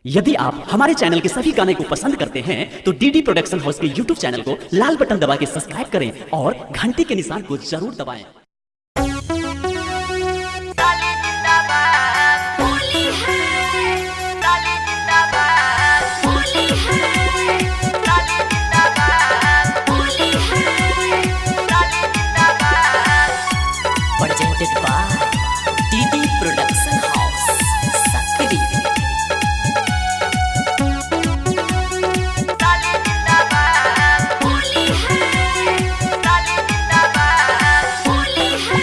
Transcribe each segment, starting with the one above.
यदि आप हमारे चैनल के सभी गाने को पसंद करते हैं तो डीडी प्रोडक्शन हाउस के यूट्यूब चैनल को लाल बटन दबा के सब्सक्राइब करें और घंटी के निशान को जरूर दबाएं। साली जिंदाबाद, होली है, साली जिंदाबाद, होली है, साली जिंदाबाद, होली है। साली जिंदाबाद। Presented by DD Production House, Sakri. साली जिंदाबाद, होली है, साली जिंदाबाद, होली है,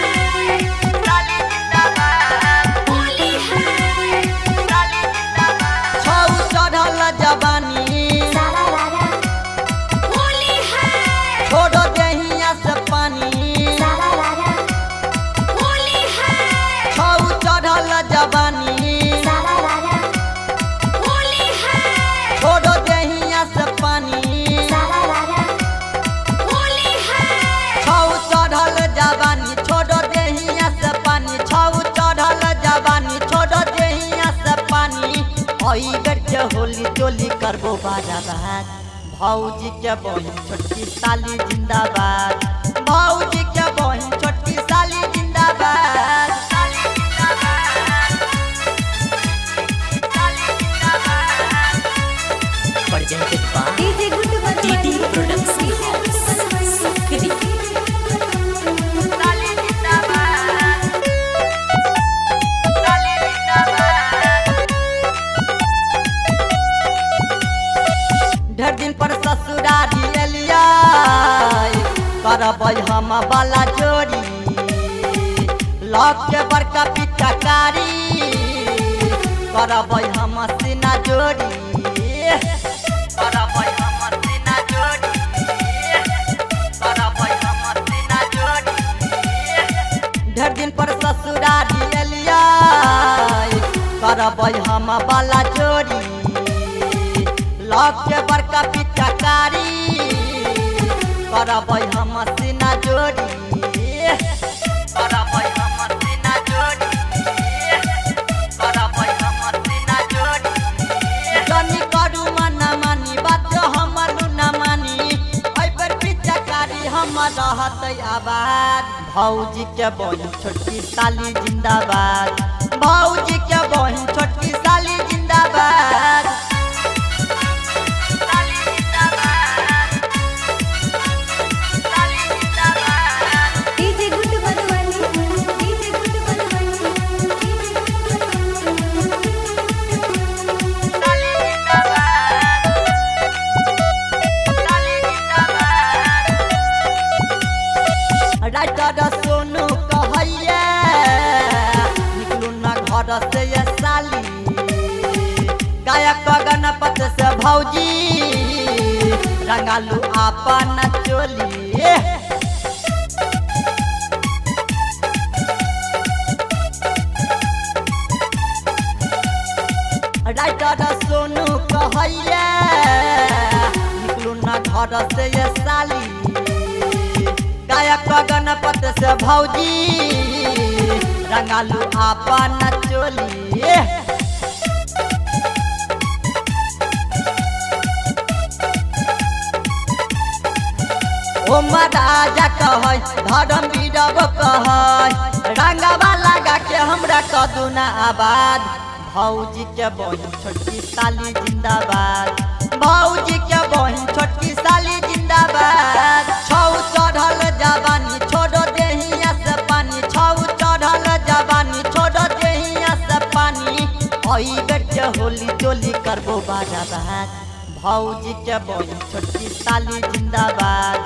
साली जिंदाबाद, होली है। साली जिंदाबाद। छौ चढ़ल जवानी होली है, छोड़ो दहिया से पानी। होली है, छौ चढ़ल जवानी होली है, छोड़ो दहिया से पानी। होली है, छौ चढ़ल जवानी छोड़ो दहिया से पानी। छौ चढ़ल जवानी छोड़ो दहिया से पानी। अई बेर के होली चोली करबो बाराबार। भौजी के बहिन छोटकी साली जिंदाबाद। भौजी के बहिन छोटकी साली जिंदाबाद। साली जिंदाबाद, साली जिंदाबाद। Presented by DD Production House, Sakri. साली जिंदाबाद, साली जिंदाबाद। ढेर दिन पर ससुरारी एलियै, करबै हम बाला जोड़ी। लग के बड़का पिचकारी करबै हम सीना जोड़ी। करबै हम सीना जोड़ी। करबै हम सीना जोड़ी। ढेर दिन पर ससुरारी एलियै, करबै हम बाला जोड़ी। लग के बड़का पिचकारी करबै हम सीना जोड़ी। करबै हम सीना जोड़ी। करबै हम सीना जोड़ी। जनी करू मना मानी बात हमर न मानी। एहि पर पिचकारी हमर रहतै आबाद। भौजी के बहिन छोटकी साली जिंदाबाद। भौजी के बहिन छोटकी साली जिंदाबाद। साली जिंदाबाद, साली जिंदाबाद। साली जिंदाबाद, साली जिंदाबाद। राइटर सोनू कहैया निकलू न घर से ये साली। गायक गणपत से भौजी रंगालू आपन चोली। राइटर सोनू कहैया निकलू न घर से ये साली। गायक गणपत से भौजी रंगालू आपन चोली। ओ राजा कहै धर्म बीरब कहै रंगवा लगा के हमरा कदुना आबाद। भौजी के बहिन छोटकी साली जिंदाबाद। भौजी के बहिन छोटकी साली जिंदाबाद। छौ चढ़ल जवानी छोड़ो देहिया से पानी। छौ चढ़ल जवानी छोड़ो देहिया से पानी। अई बेर के होली चोली करबो बाराबार। भौजी के बहिन छोटकी साली जिंदाबाद।